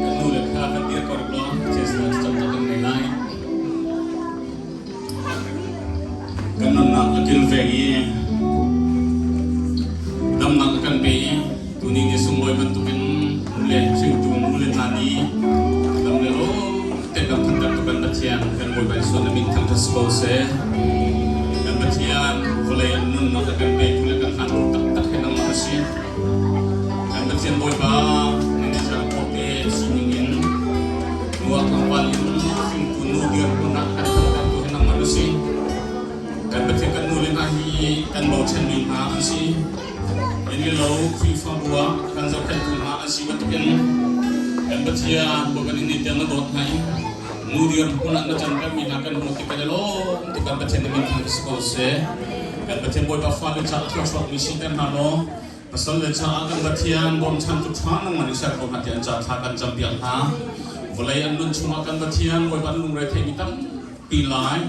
Kan nu le kha kan dir ko rih law Chesna cam tak kan ngei lai. Kan nunnak a kilveng i damnak a kan pe i tuni ni sunglawi bantukin nu le hringtu nu le hna nih dam le lo te kan thanter tu kan Pathian kan Bawipa Jesuh na min thangṭhat si ko seh. Kan Pathian vawlei ah nunnak a kan petu le kan hlantu taktak hi nangmah na si. Kan Pathian Bawipa na ni cang khawh te sining in nuak tlangval in hringtu nu dirhmun ah kan thantertu hi nangmah na si. Kan Pathian kan nu le hna hi kan bochanmi hna an si. Inn le lo Khrihfabu ah kan zohkhenhtu hna an si bantukin kan Pathian Bawipa nih ni tiang na dawt hna i nu dirhmun ah na cantermi hna kan hmuh tik kan i lawm tuk kan Pathian na min thang si ko seh. Kan Pathian Bawipa fale caah thluachuakmi siter hna law pasal le caah kan Pathian bawmchantu ṭha nangmah nih ser ko hna tiah an ca thla kan campiak hna. Vawlei an nun chungah kan Pathian Bawipa an lungre theimi tampi lai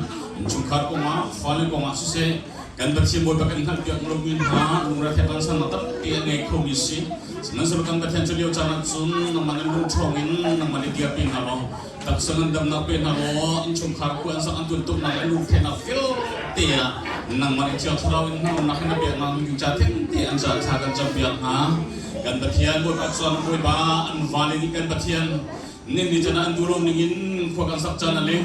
innchungkhar kongah fale kongah siseh kan Pathian Bawipa kan hngalhpiak lomi hna lungre theih vansannak tampi a ngei khomi si. Sihmanhsehlaw kan Pathian cu lio caan ah cun nangmah nan lung ṭhawng in nangmah nih dirpi hna law taksa ngandamnak pe hna law innchungkhar khua an sak an tuntuknak le lungthenak vialte ah nangmah nih Thiang Thlarau in hnawnnak in na pek hna ding ca thengte an ca thla kan campiak hna. Kan Pathian Bawipa chuan Bawipa an vale nih kan Pathian nin ni can ah an duh lo ning in khua kan sak caan ale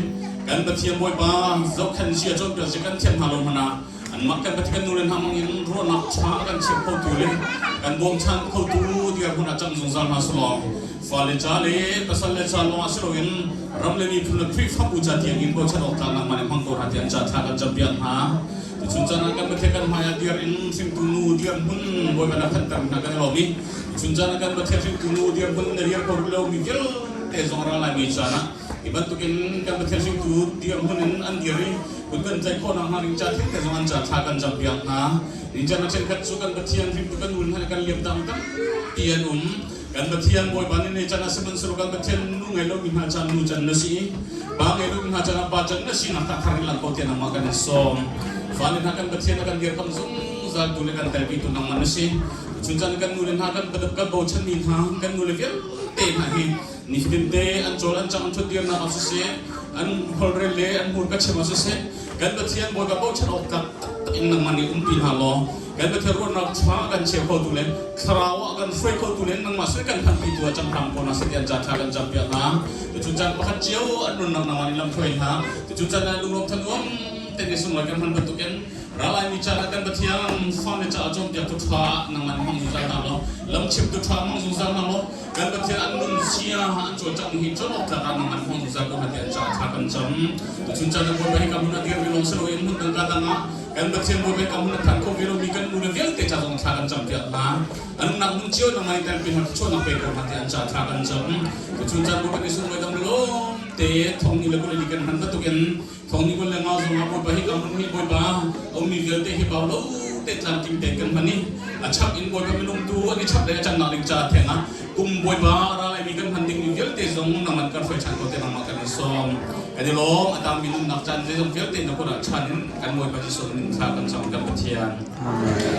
kan Pathian Bawipa zohkhenh sia cawnpiak sia kan thiam hna lo hmanh ah anmah kan Pathian kan nu le hna mang in ruahnak ṭha kan chim khotu le kan bawmchan khotu dirhmun ah cang zungzal hna selaw fale ca le pasal le ca lawng ah si loin ram le miphun le Khrihfabu ca tiang in bochan awk tlak nangmah nih hmang ko hna tiah an ca thla kan campiak hna. Tuchun caan ah kan Pathian kan hmai ah dir in hringtu nu dirhmun Bawipa na phanter hna kan i lawm i tuchun caan ah kan Pathian hringtu nu dirhmun na dir ko rih lomi vialte zong ra laimi caan ah hi bantukin kan Pathian hringtu dirhmun in an dir i kut kan tlaih khawh nakhnga ring ca thengte zong an ca thla kan campiak hna. Ning caan ah ṭhenkhat cu kan Pathian hringtu kan nu hna kan liam dang tampi an um. Kan Pathian Bawipa nih ne can ah sihmanhsehlaw kan Pathian nu ngei lomi hna caan nu can na si i pa ngei lomi hna caan ah pa can na sinak kha thar in lang ko tiah nangmah kan in sawm. Fale hna kan Pathian a kan dirkamh zungzal tu le kan telpi tu nangmah na si. Chun caan kan nu le hna kan kan bochanmi hna kan nu le vialte hna hi nifatin te an cawl an cang an ṭhut dirnak ah siseh an holhrel le an hmurka chim ah siseh kan Pathian Bawipa bochan awk tlak taktak in nangmah nih umpi hna law kan Pathian ruahnak ṭha kan cheu khotu le thlarau ah kan hruai khotu le nangmah sui kan phanpitu ah cang hram ko hna seh tiah ca ṭha kan campiak hna. Tuchun caan pakhat cio an nunnak nangmah nih lamhruai hna. Tuchun caan ah lunglawm thanuam te nih sunglawi kan hman bantukin ralai mi caan ah kan Pathian fale caah cawnpiaktu ṭha nangmah nih hmang zungzal hna law lamchimtu ṭha hmang zungzal hna law kan Pathian an nun sia an cawlcangh hi cawn awk tlak ah nangmah nih hmang zungzal ko hna tiah ca ṭha kan cam. Tuchun caan ah Bawipa hi ka hmun ah dir ve lawng si loin hmun dang ka dang ah kan Pathian Bawipa ka hmun a phan kho ve lomi kan nu le vialte ca zong thla kan campiak hna. An umnak hmun cio nangmah nih telpi hna thluachuahnak pe ko hna tiah an ca thla kan cam. Tuchun caan Bawipa nih sunglawi dam lawm te thong ni le kul li kan hman bantukin thong ni kul le nga zong ah Bawipa hi ka hmun hi Bawipa a ummi vialte hi bau lo. te tlamtling tein kan hman i a chap in Bawipa minung tu an i chap le a cannak ding ca theng ah kum Bawipa ralaimi kan hman ding mi vialte zong nangman kan hruai ṭhan ko te nangmah kan i sawm. Kan i lawm a tangmi nunnak caan zeizong vialte na kut ah chan in kan Bawipa Jesuh min thla kan cam kan Pathian. Amen.